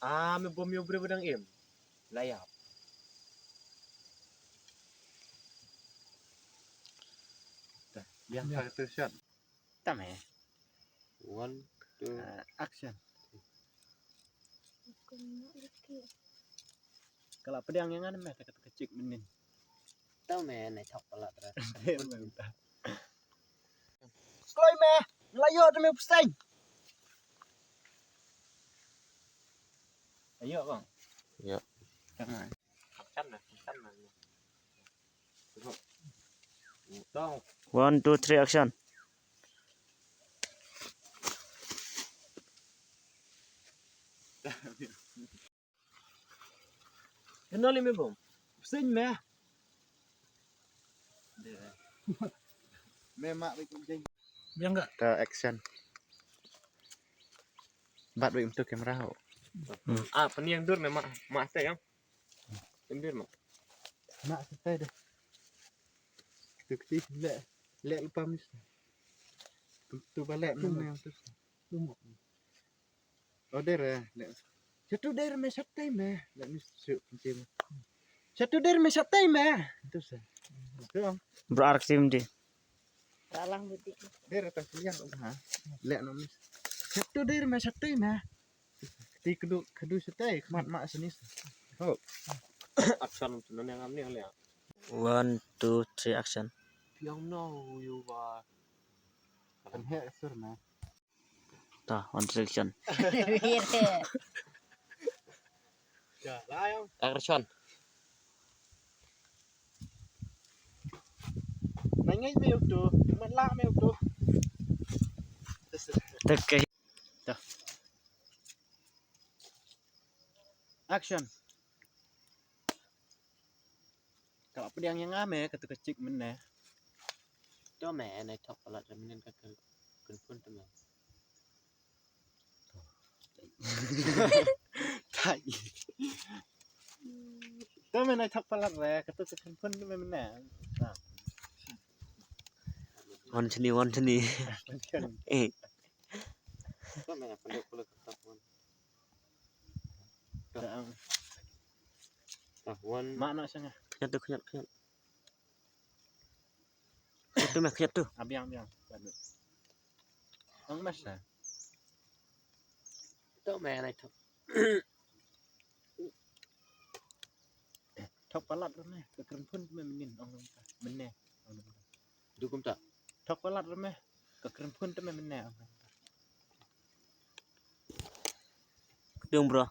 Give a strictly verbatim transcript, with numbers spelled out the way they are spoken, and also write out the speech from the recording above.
Ah, me bom ïa u briew ba dang im. La ïap. Dah, ïa ka tu shot. Tang eh. One, two. Ah, action. Ka la pdiang ïa nga ne me, ta ka, ta ka chik mynnin. Tang me, nai thok palat ra. Kloi me, nga la ïoh da me pseng. Ïoh bang. Ïoh. Tang eh. Action na, action na. Tong. One, two, three, action. Kano le me bom? Pseng me. Me mak bik jeng. Biang ka. Ta action. Bat bik tu kamera ho. Hmm. Ah, pynïeng dur me mak, mak te yang. Pyndir mak. Mak te deh. Tu kti le, le lupa mis. Tu, tu balik nang nang tu. Order eh, le. Satu der me satai me. Le ni su penting. Satu der me satai me. Itu sa. Itu. Bro, ark sim di. Ralang buti. Der ta siang ha. Le no mis. Satu der me satai me. Ti kedu kedu satai mat mak sini. Ho. Action tu nang ngam ni le. One, two, three, action. Piang no you ba. Kan he sur me. Ta, one direction. Ya, la yang. Action. Nangai me utu, mala me utu. Tek ke. Ta. Action. Ka la pdiang ïa nga me, katu ka chik mynne. To me, nai thok palat ra mynnin ka kyrpun to me. Tai. To me nai thok palat ra, katu ka kyrpun to me mynne. Wan shini, wan shini. Eh. To me, pandai pula kata pun. Dah, um. Dah, wan. Mak nak sanga. Khyndiat tu, khyndiat, khyndiat. Khyndiat tu, meh, khyndiat tu. Ah, biang, biang. Ang mas, ah. Tu, meh, nai thok. Eh, thok palat tu, meh. Ka kyrpun tu, meh, mynnin. Ong, mynne. Ong, mynne. Dukum ta. Thok palat ra me. Ka kren phun te me mynne. Dung bro.